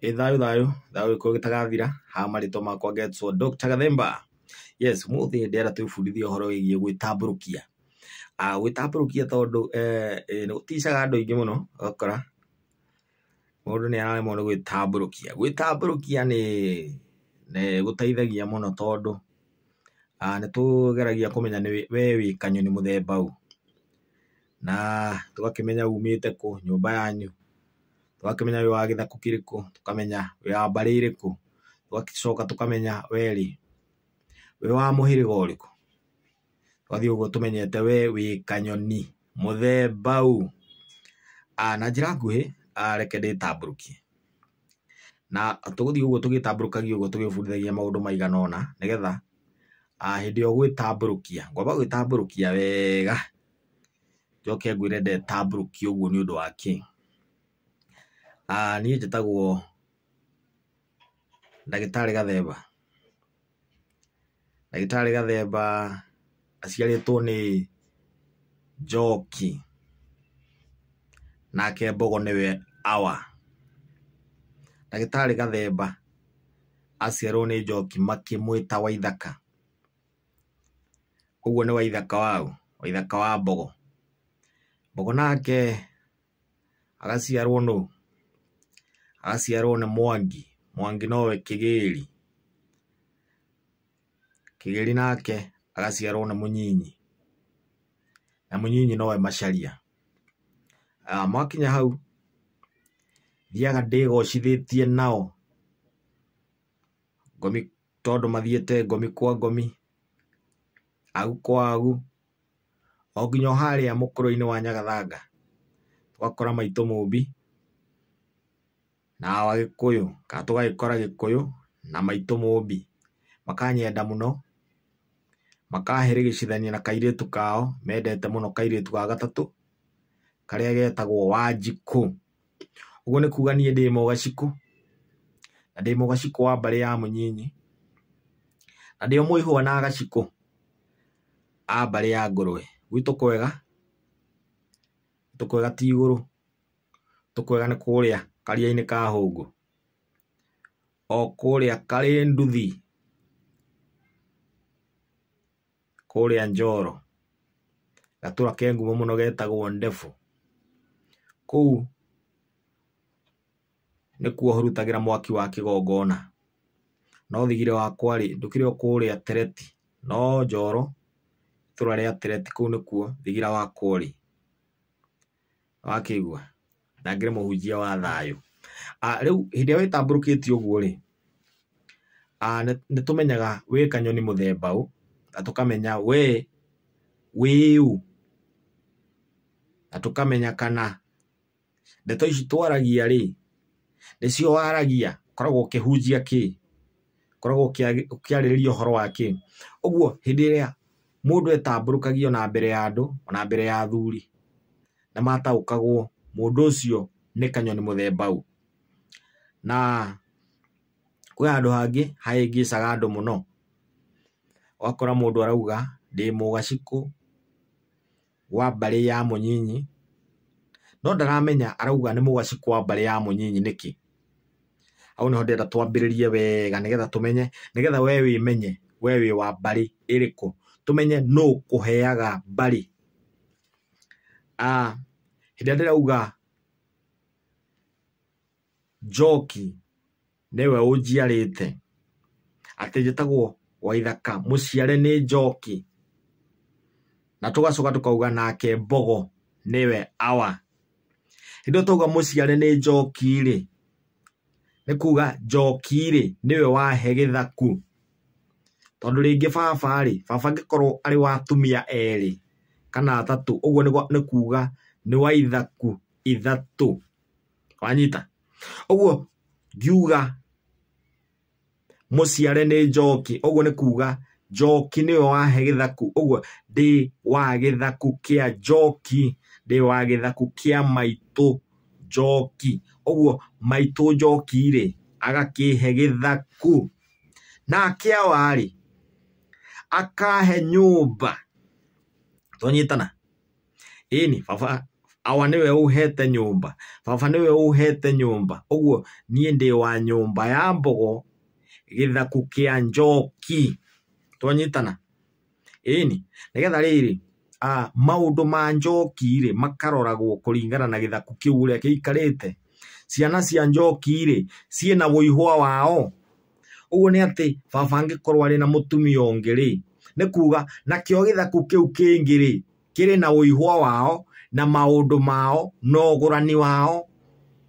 Ĩ thayũ thayũ thayũ gĩkũyũ gĩtagathira haha marĩtwa makwa ngetwo Dr. Gathemba. Yes, ũmũthĩ ndĩrenda twĩbundithie ũhoro wĩgiĩ gwĩtambũrũkia. Gwĩtambũrũkia tondũ nĩ gũticaga andũ aingĩ mũno ũgakora mũndũ nĩ araremwo nĩ gwĩtambũrũkia. Gwĩtambũrũkia nĩ gũteithagia mũno tondũ nĩ tũgeragia kũmenya we wĩ kanyoni mũthemba ũ, na tũgakĩmenya umĩte kũ, nyũmba yanyu, tũgakĩmenya wĩ wa gĩthaku kĩrĩkũ, tũkamenya wĩ wa mbarĩ ĩrĩkũ, tũgacoka tũkamenya we rĩ, wĩ wa mũhĩrĩga ũrĩkũ. Tũgathiĩ ũguo tũmenyete we wĩ kanyoni mũthemba ũ. Na njĩra nguhĩ, reke ndĩtambũrũkie. Na tũgũthiĩ ũguo tũgĩtambũrũkagia ũguo tũgĩbundithagia maũndũ maigana ũna nĩgetha hĩndĩ ĩyo ũgwĩtambũrũkia, ngwamba gwĩtambũrũkia wega, njoke ngwĩre ndetambũrũkia ũguo nĩ ũndũ wa kĩ. Niĩ njĩtagwo ndagĩtarĩ Gathemba. Ndagĩtarĩ Gathemba aciarĩtwo nĩ Njoki, nake Mbogo nĩwe awa. Ndagĩtarĩ Gathemba aciarwo nĩ Njoki makĩmwĩta Waithaka. Ũguo nĩ Waithaka waũ? Waithaka wa Mbogo. Mbogo nake agaciarwo nũ? Agaciarwo nĩ Mwangi. Mwangi nowe Kĩgĩri. Kĩgĩri nake agaciarwo nĩ Mũnyinyi, na Mũnyinyi nowe Macharia. Mwakinya hau thiaga ndĩgocithĩtie nao ngomi, tondũ mathiĩte ngomi kwa ngomi, agu kwa agu, o nginya o harĩa mũkũrũ-inĩ wa Nyagathanga, tũgakora maitũ Mũmbi na Wagĩkũyũ, kana tũgagĩkora Gĩkũyũ na maitũ Mũmbi. Makanyenda mũno, makahĩrĩgĩcithania na kairĩtu kao mendete mũno, kairĩtu ga gatatũ karĩa getagwo Wanjikũ. Ũguo nĩ kuga niĩ ndĩ Mũgacikũ, na ndĩ Mũgacikũ wa mbarĩ ya Mũnyinyi, na ndĩ o mũihwa na Gacikũ a mbarĩ ya Ngũrwe. Gwitũ kwega, gwitũ kwega ti igũrũ, gwitũ kwega nĩ kũrĩa karia-inĩ ka Hũngũ, o kũrĩa karĩ nduthi, kũrĩa Njoro, gatũra ke ngumo mũno getagwo Ndebu. Kũu nĩkuo hurutagĩra mwaki wa kĩgongona. No thigire wakwa rĩ, ndũkĩrĩ o kũrĩa Tereti, no Njoro, itũra rĩa Tereti kũu nĩkuo thigira wakwa ũrĩ. Wakĩigua? Na ngĩrĩ mũhunjia wa thayũ. Rĩu hĩndĩ ĩrĩa wĩtambũrũkĩtie ũguo rĩ, nĩ tũmenyaga wĩ kanyoni mũthemba ũ, na tũkamenya we wĩ ũ, na tũkamenya kana ndeto ici twaragia rĩ, nĩcio waragia, ũkoragwo ũkĩhunjia kĩ, ũkoragwo ũkĩarĩrĩria ũhoro wa kĩ. Ũguo hĩndĩ ĩrĩa mũndũ etambũrũkagia ona mbere ya andũ, ona mbere ya athuri, nĩ mataũkagwo mũndũ ũcio nĩ kanyoni mũthemba ũ. Na kwĩ handũ hangĩ hahĩngĩcaga andũ mũno, ũgakora mũndũ arauga ndĩ Mũgacikũ wa mbarĩ ya Mũnyinyi, no ndaramenya arauga nĩ Mũgacikũ wa mbarĩ ya Mũnyinyi nĩkĩ. Hau nĩho ndĩrenda twambĩrĩrie wega nĩgetha tũmenye, nĩgetha we wĩmenye we wĩ wa mbarĩ ĩrĩkũ, tũmenye nũ ũkũheaga mbarĩ. Hĩndĩ ĩrĩa ndĩrauga Njoki nĩwe ũnjiarĩte, atĩ njĩtagwo Waithaka mũciare nĩ Njoki, na tũgacoka tũkauga nake Mbogo nĩwe awa. Hĩndĩ ĩyo twauga mũciare nĩ Njoki rĩ, nĩ kuga Njoki rĩ nĩwe wahe gĩthaku, tondũ rĩngĩ baba rĩ, baba angĩkorwo arĩ wa atumia erĩ kana atatũ, ũguo nĩ kuga nĩ wa ithaku ithatũ. Wanyita? Ũguo ngiuga mũciare nĩ Njoki, ũguo nĩ kuga Njoki nĩwe wahe gĩthaku, ũguo ndĩ wa gĩthaku kĩa Njoki, ndĩ wa gĩthaku kĩa maitũ Njoki. Ũguo maitũ Njoki rĩ, agakĩhe gĩthaku. Nake awa rĩ, akahe nyũmba. Twanyitana? Ĩni, baba Awa nĩwe ũhete nyũmba, baba nĩwe ũhete nyũmba. Ũguo niĩ ndĩ wa nyũmba ya Mbogo, gĩthaku kĩa Njoki. Twanyitana? Ĩni, nĩgetha rĩrĩ maũndũ ma Njoki rĩ makaroragwo kũringana na gĩthaku kĩu ũrĩa gĩikarĩte. Ciana cia Njoki rĩ ciĩna wũihwa wao. Ũguo nĩ atĩ baba angĩkorwo arĩ na mũtumia ũngĩ rĩ, nĩ kuga nakĩo gĩthaku kĩu kĩngĩ rĩ kĩrĩ na wũihwa wao na maũndũ mao na ũgũrani wao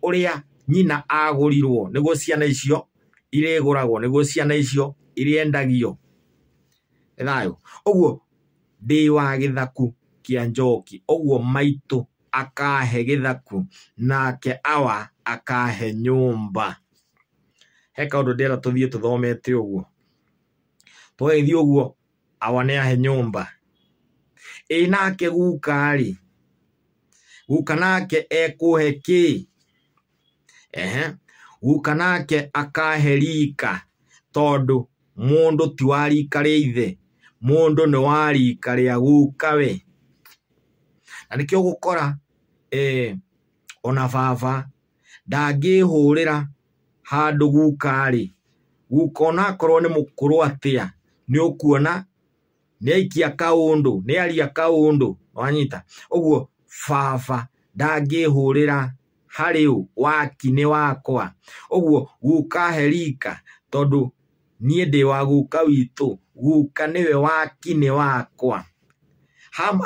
ũrĩa nyina agũrirwo nĩguo ciana icio irĩgũragwo, nĩguo ciana icio irĩendagio. Nĩ thayũ. Ũguo ndĩ wa gĩthaku kĩa Njoki. Ũguo maitũ akahe gĩthaku nake awa akahe nyũmba. He kaũndũ ndĩrenda tũthiĩ tũthomete ũguo. Twagĩthiĩ ũguo awa nĩ ahe nyũmba. Ĩ nake guka rĩ, guka nake ekũhe kĩ? Ehe, guka nake akahe rika, tondũ mũndũ ti wa rika rĩa ithe, mũndũ nĩ wa rika rĩa gukawe. Na nĩkĩo ũgũkora ona baba ndangĩhũrĩra handũ guka rĩ, guka onakorwo nĩ mũkũrũ atĩa, nĩ ũkuona nĩ aikia kaũndũ, nĩ aria kaũndũ, wanyita. Ũguo baba ndangĩhũrĩra harĩ ũ, waki nĩ wakwa. Ũguo guka he rika, tondũ niĩ ndĩ wa guka witũ, guka nĩwe waki nĩ wakwa.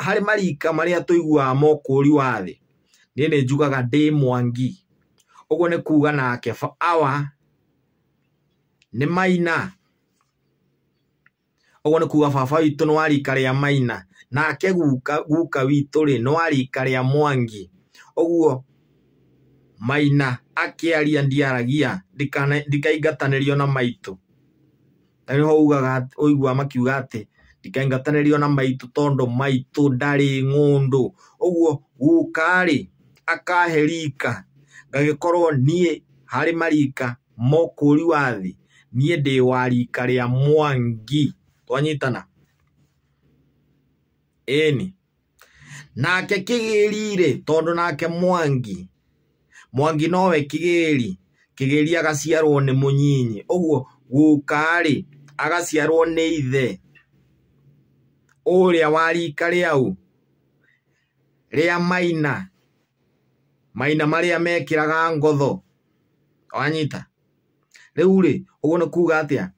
Harĩ marika marĩa tũiguaga mokũri wa thĩ, niĩ nĩ njugaga ndĩ Mwangi. Ũguo nĩ kuga nake awa nĩ Maina. Ũguo nĩ kuga baba witũ nĩ wa rika rĩa Maina, nake guka witũ rĩ nĩ wa rika rĩa Mwangi. Ũguo Maina akĩaria ndiaragia, ndikaingatanĩrio na maitũ. Na nĩho ugaga, ũiguaga makiuga atĩ ndikaingatanĩrio na maitũ tondũ maitũ ndarĩ ng'ũndũ. Ũguo guka rĩ akahe rika, ngagĩkorwo niĩ harĩ marika mokũri wa thĩ, niĩ ndĩ wa rika rĩa Mwangi. Twanyitana? Ĩni. Nake Kĩgĩri rĩ, tondũ nake Mwangi, Mwangi nowe Kĩgĩri, Kĩgĩri agaciarwo nĩ mũnyinyi. Ũguo guka rĩ agaciarwo nĩ ithe ũrĩa wa rika rĩau rĩa Maina, Maina marĩa mekĩraga ngotho. Wanyita? Rĩu rĩ, ũguo nĩ kuga atĩa?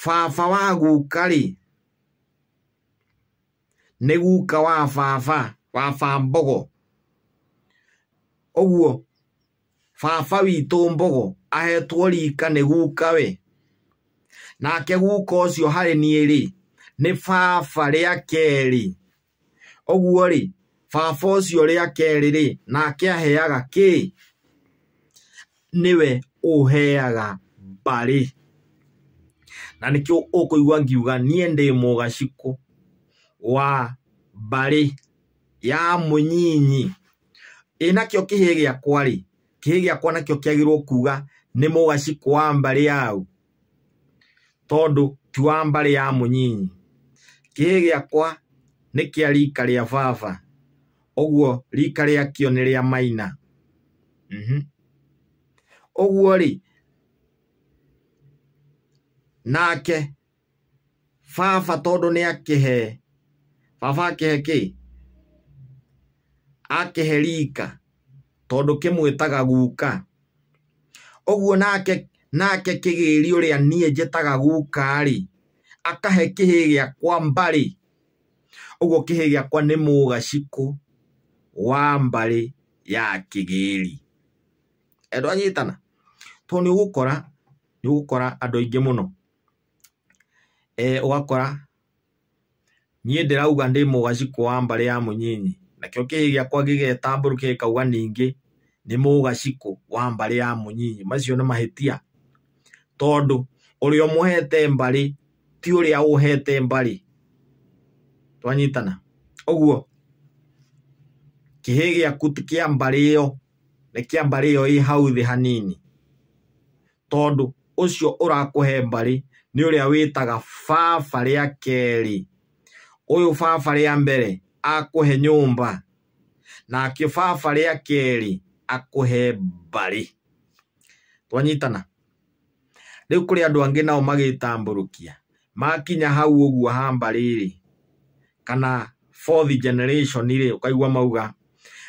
Baba wa guka rĩ nĩ guka wa baba, baba Mbogo. Ũguo baba witũ Mbogo ahetwo rika nĩ gukawe. Nake guka ũcio harĩ niĩ rĩ nĩ baba rĩa kerĩ. Ũguo rĩ baba ũcio rĩa kerĩ rĩ nake aheaga kĩ? Nĩwe ũheaga mbarĩ. Na nĩkĩo ũkũigua ngiuga niĩ ndĩ mũgacikũ wa mbarĩ ya mũnyinyi. Ĩ nakĩo kĩhĩ gĩakwa rĩ, kĩhĩ gĩakwa nakĩo kĩagĩrĩirwo kuga nĩ mũgacikũ wa mbarĩ yau, tondũ ti wa mbarĩ ya mũnyinyi. Kĩhĩ gĩakwa nĩ kĩa rika rĩa baba, ũguo rika rĩakĩo nĩ rĩa Maina. Ũguo rĩ nake baba tondũ nĩ akĩhe, baba akĩhe kĩ? Akĩhe rika, tondũ kĩmwĩtaga guka. Ũguo nake Kĩgĩri ũrĩa niĩ njĩtaga guka rĩ, akahe kĩhĩ gĩakwa mbarĩ. Ũguo kĩhĩ gĩakwa nĩ mũgacikũ wa mbarĩ ya Kĩgĩri. Andũ anyitana? Tondũ nĩ ũgũkora andũ aingĩ mũno. Ũgakora niĩ ndĩrauga ndĩ mũgacikũ wa mbarĩ ya mũnyinyi, nakĩo kĩhĩ gĩakwa gĩgetambũrũkia gĩkauga ningĩ nĩ mũgacikũ wa mbarĩ ya mũnyinyi. Macio nĩ mahĩtia, tondũ ũrĩa ũmũhete mbarĩ ti ũrĩa ũhete mbarĩ. Twanyitana? Ũguo kĩhĩ gĩaku ti kĩa mbarĩ ĩyo, nĩ kĩa mbarĩ ĩyo ĩ hau thĩ hanini, tondũ ũcio ũrakũhe mbarĩ nĩ ũrĩa wĩtaga baba rĩa kerĩ, Ũyũ baba rĩa mbere akũhe nyũmba, nake baba rĩa kerĩ akũhe mbarĩ. Twanyitana? Rĩu kũrĩ andũ angĩ nao magĩtambũrũkia makinya hau ũguo ha mbarĩ rĩ, kana fourth generation rĩ, ũkaigua mauga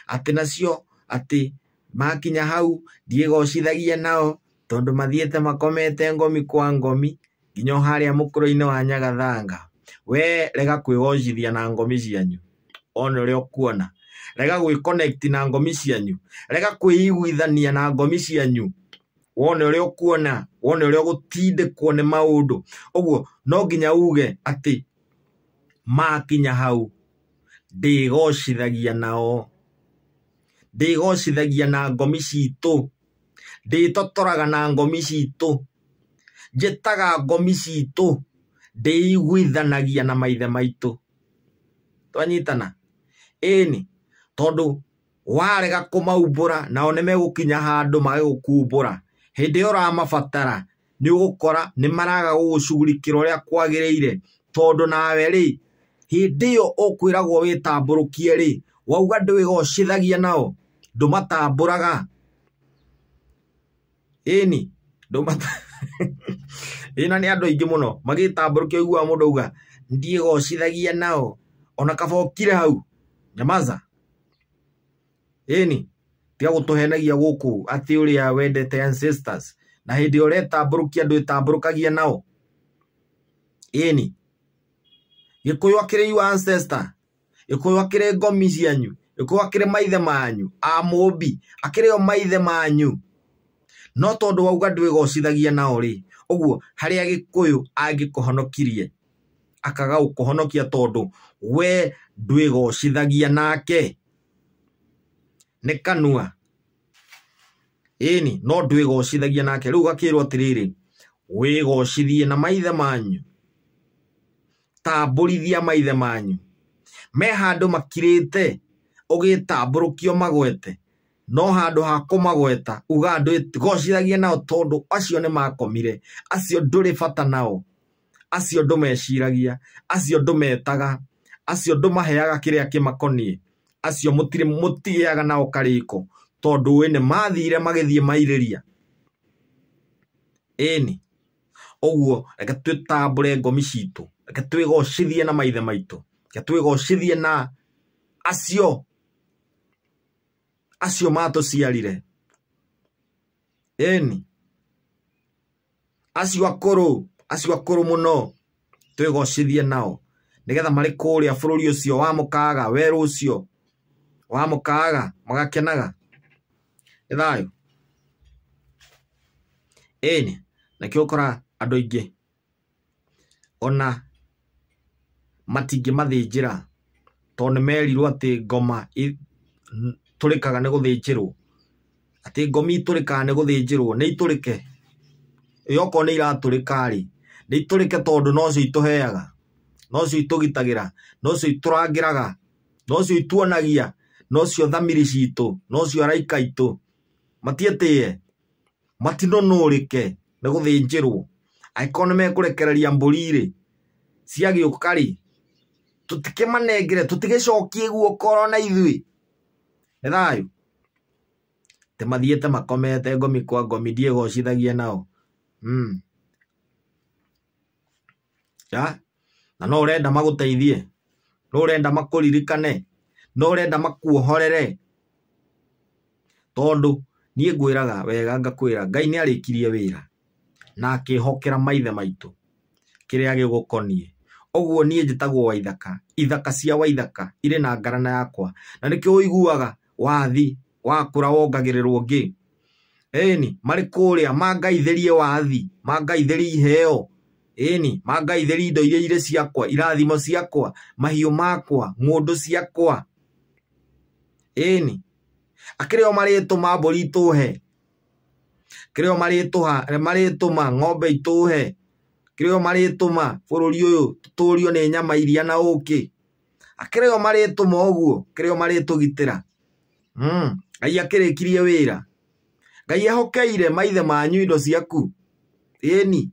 atĩ nacio atĩ makinya hau ndiĩgocithagia nao tondũ mathiĩte makomete ngomi kwa ngomi nginya harĩa mũkũrũ-inĩ wa Nyagathanga. We rega kwĩgocithia na ngomi cianyu, one ũrĩa ũkuona. Rega gwĩconnect na ngomi cianyu, rega kwĩiguithania na ngomi cianyu, wone ũrĩa ũkuona, wone ũrĩa ũgũtindĩkwo nĩ maũndũ. Ũguo no nginya uge atĩ makinya hau ndĩgocithagia nao, ndĩgocithagia na ngomi citũ, ndĩtotoraga na ngomi citũ, njĩtaga ngomi citũ, ndĩiguithanagia na maithe maitũ. Twanyitana? Ĩni, tondũ warega kũmaumbũra nao nĩmegũkinya handũ mage gũkumbũra. Hĩndĩ ĩyo ũramabatara nĩ ũgũkora nĩ maraga gũgũcugurikĩra ũrĩa kwagĩrĩire, tondũ nawe rĩ, hĩndĩ ĩyo ũkwĩragwo wĩtambũrũkie rĩ, wauga ndwĩgocithagia nao, ndũmatambũraga. Ĩni, ĩna nĩ andũ aingĩ mũno magĩtambũrũkia, ũiguaga mũndũ auga ndiĩgocithagia nao, ona kaba ũkire hau, nyamaza. Ĩni, tiga gũtũhenagia gũkũ atĩ ũrĩa wendete ancestors, na hĩndĩ ĩyo ũretambũrũkia ndwĩtambũrũkagia nao. Ĩni, Gĩkũyũ akĩrĩ your ancestor, Gĩkũyũ akĩrĩ ngomi cianyu, Gĩkũyũ akĩrĩ maithe manyu, a Mũmbi akĩrĩ o maithe manyu. No tondũ wauga ndwĩgocithagia nao rĩ, ũguo harĩa Gĩkũyũ angĩkũhonokirie akaga gũkũhonokia tondũ we ndwĩgocithagia nake nĩ kanua. Ĩni, no ndwĩgocithagia nake. Rĩu gakĩrwo atĩrĩrĩ, wĩgocithie na maithe manyu, tambũrithia maithe manyu. Me handũ makirĩte ũgĩtambũrũkio magwete, no handũ ha kũmagweta uga ndwĩgocithagia nao tondũ acio nĩ makomire, acio ndũrĩ bata nao, acio ndũmeciragia, acio ndũmetaga, acio ndũmaheaga kĩrĩa kĩmakoniĩ, acio mũtigĩaga nao karĩko tondũ ũĩ nĩ mathire magĩthiĩ mairĩria. Ĩni, ũguo reke twĩtambũre ngomi citũ, reke twĩgocithie na maithe maitũ, reke twĩgocithie na acio acio matũciarire. Ĩni, acio akũrũ, acio akũrũ mũno twĩgocithie nao nĩgetha marĩ kũrĩa bũrũri ũcio wa mũkaga, werũ ũcio wa mũkaga, magakenaga. Nĩ thayũ. Ĩni, nakĩo ũkora andũ aingĩ ona matingĩmathĩnjĩra tondũ nĩ merirwo atĩ ngoma itũrĩkaga nĩ gũthĩnjĩrwo, atĩ ngomi itũrĩkaga nĩ gũthĩnjĩrwo, nĩ itũrĩke. Ĩ okorwo nĩ iratũrĩka rĩ, nĩ itũrĩke tondũ nocio itũheaga, nocio itũgitagĩra, nocio itũrangĩraga, nocio ituonagia, nocio thamiri citũ, nocio araika aitũ. Matiĩtĩe, matinũnũrĩke nĩ gũthĩnjĩrwo. Angĩkorwo nĩ mekũrekereria mbũri rĩ, ciagĩũka rĩ, tũtikĩmanengere, tũtigĩcokie guoko na ithuĩ. Nĩ thayũ. Atĩ mathiĩte makomete ngomi kwa ngomi, ndiĩgocithagia nao. Ya? Na no ũrenda magũteithie, no ũrenda makũririkane, no ũrenda makuohorere, tondũ niĩ ngwĩraga wega ngakwĩra Ngai nĩ arĩkirie wĩra na akĩhokera maithe maitũ kĩrĩa gĩgũkoniĩ. Ũguo niĩ njĩtagwo Waithaka, ithaka cia Waithaka irĩ na ngarana yakwa, na nĩkĩo ũiguaga wathi wakũra wongagĩrĩrwo ngĩ. Ĩni, marĩ kũrĩa mangaithĩrie wathi, mangaithĩrie iheo, ĩni, mangaithĩrie indo iria irĩ ciakwa, irathimo ciakwa, mahiũ makwa, ng'ũndũ ciakwa. Ĩni, akĩrĩ o marĩtũma mbũri itũhe, akĩrĩ o marĩtũma ng'ombe itũhe, akĩrĩ o marĩtũma bũrũri ũyũ tũtũrio nĩ nyama iria na ũkĩ, akĩrĩ o marĩtũma ũguo, akĩrĩ o marĩtũgitĩra. Ngai akĩrĩkirie wĩra. Ngai ehokeire maithe manyu indo ciaku. Ĩni,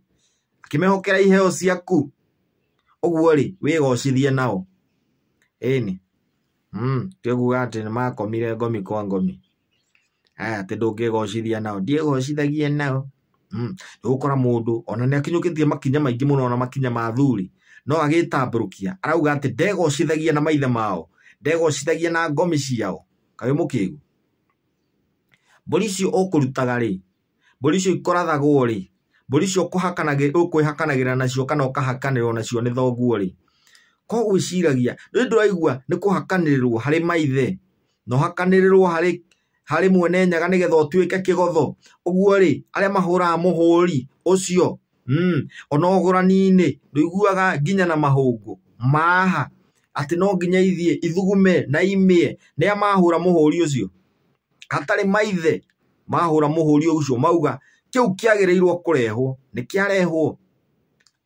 akĩmehokera iheo ciaku. Ũguo rĩ, wĩgocithie nao. Ĩni tiguga atĩ nĩ makomire ngomi kwa ngomi. Aya atĩ ndũngĩgocithia nao, ndiĩgocithagia nao. Nĩũgũkora mũndũ ona nĩ akinyũkĩtie makinya maingĩ mũno ona makinya ma athuri, no agĩtambũrũkia arauga atĩ ndegocithagia na maithe mao, ndegocithagia na ngomi ciao. Kaĩ mũkĩgu? Mbũri icio ũkũrutaga rĩ, mbũri icio ikorathagwo rĩ, mbũri icio ũkwĩhakanagĩra nacio kana ũkahakanĩrwo nacio nĩ thoguo rĩ, ko gwĩciragia nĩ ndũraigua nĩ kũhakanĩrĩrwo harĩ maithe na ũhakanĩrĩrwo harĩ mwene nyaga nĩgetha ũtuĩke kĩgotho. Ũguo rĩ, arĩa mahũraga mũhũri ũcio ona ũgũrani-inĩ ndũiguaga nginya na mahũngũ maha atĩ no nginya ithiĩ ithugume na imĩe. Nĩa mahũra mũhũri ũcio? Hatarĩ maithe mahũra mũhũri ũcio mauga kĩu kĩagĩrĩirwo kũrehwo nĩ kĩarehwo.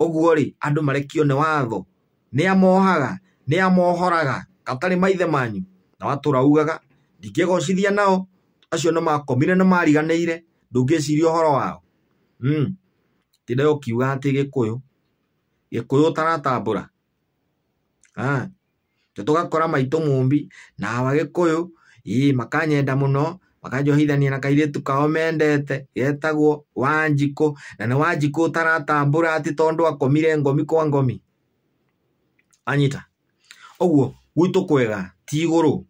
Ũguo rĩ, andũ marekio nĩ watho, nĩa mohaga, nĩa mohoraga, hatarĩ maithe manyu. Na watũra ugaga ndingĩgocithia nao, acio nĩ makomire nĩ mariganĩire, ndũngĩciria ũhoro wao. Tinda ũkiuga atĩ Gĩkũyũ, Gĩkũyũ ũtaratambũra. Tũgakora maitũ Mũmbi na awa Gĩkũyũ ĩ makanyenda mũno, makanjohithania na kairĩtu kao mendete getagwo Wanjikũ, na nĩ Wanjikũ ũtaratambũra atĩ tondũ akomire ngomi kwa ngomi. Anyita ũguo gwitũ kwega ti igũrũ,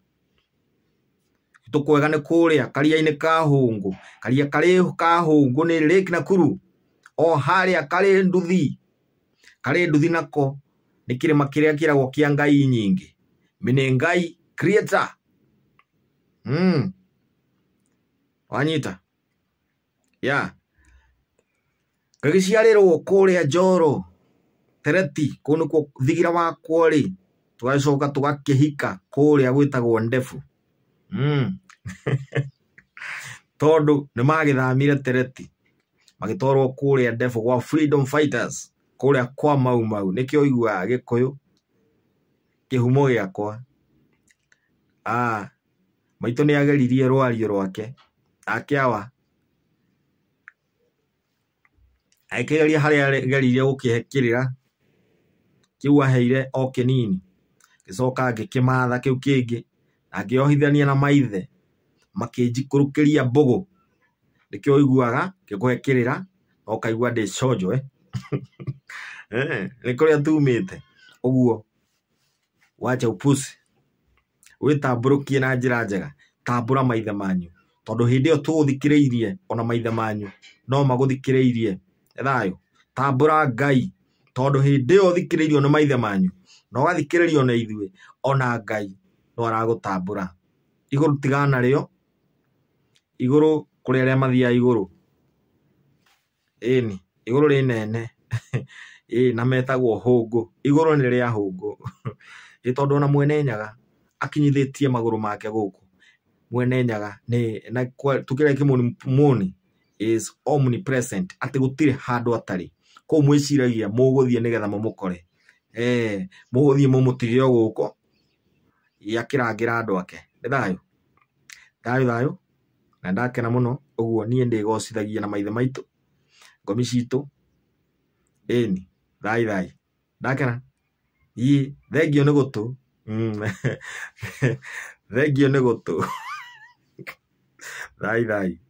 gwitũ kwega nĩ kũrĩa karia-inĩ ka Hũngũ. Karia karĩ ka Hũngũ nĩ Lake Nakuru, o harĩa karĩ nduthi, karĩ nduthi nako nĩ kĩrĩma kĩrĩa kĩragwo kĩa ngai nyingĩ, meaning Ngai creator. Wanyita ya ngagĩciarĩrwo kũrĩa Njoro Tereti, kũu nĩkuo thigira wakwa rĩ, tũgacoka tũgakĩhika kũrĩa gwĩtagwo Ndefu. Tondũ nĩ magĩthamire Tereti magĩtwarwo kũrĩa Ndefu gwa Freedom Fighters, kũrĩa kwa Mau Mau. Nĩkĩo ũiguaga Gĩkũyũ kĩhumo gĩakwa. Maitũ nĩ ageririe rwario rwake nake awa agĩkĩgeria harĩa ageririe gũkĩhe kĩrĩra kĩu aheire o kĩnini, ngĩcoka ngĩkĩmatha kĩu kĩngĩ na ngĩohithania na maithe makĩnjikũrũkĩria mbũgũ. Nĩkĩo ũiguaga ngĩkũhe kĩrĩra na ũkaigua ndĩ conjo nĩ kũrĩa tumĩte. Ũguo wacha upuzi, wĩtambũrũkie na njĩra njega, tambũra maithe manyu, tondũ hĩndĩ ĩyo tũgũthikĩrĩirie ona maithe manyu no magũthikĩrĩirie. Thayũ. Tambũra Ngai, tondũ hĩndĩ ĩyo ũthikĩrĩirio nĩ maithe manyu na ũgathikĩrĩrio nĩ ithuĩ, ona Ngai no aragũtambũra. Igũrũ tigana narĩo, igũrũ kũrĩ arĩa mathiaga igũrũ. Ĩni igũrũ rĩ nene ĩ na metagwo Hũngũ, igũrũ nĩ rĩa Hũngũ. Ĩ tondũ ona mwene nyaga akinyithĩtie magũrũ make gũkũ, mwene nyaga nĩ na tukĩrĩa kĩmonimoni is omnipresent, atĩ gũtirĩ handũ atarĩ. Kũu mwĩciragia mũgũthiĩ nĩgetha mũmũkore, mũgũthiĩ mũmũtige o gũkũ akĩrangĩra andũ ake. Nĩ thayũ, thayũ thayũ, na ndakena mũno. Ũguo niĩ ndĩgocithagia na maithe maitũ, ngomi citũ. Ĩni thai thai, ndakena. Ĩ thengio nĩ gũtũ, thengio nĩ gũtũ. Thai thai.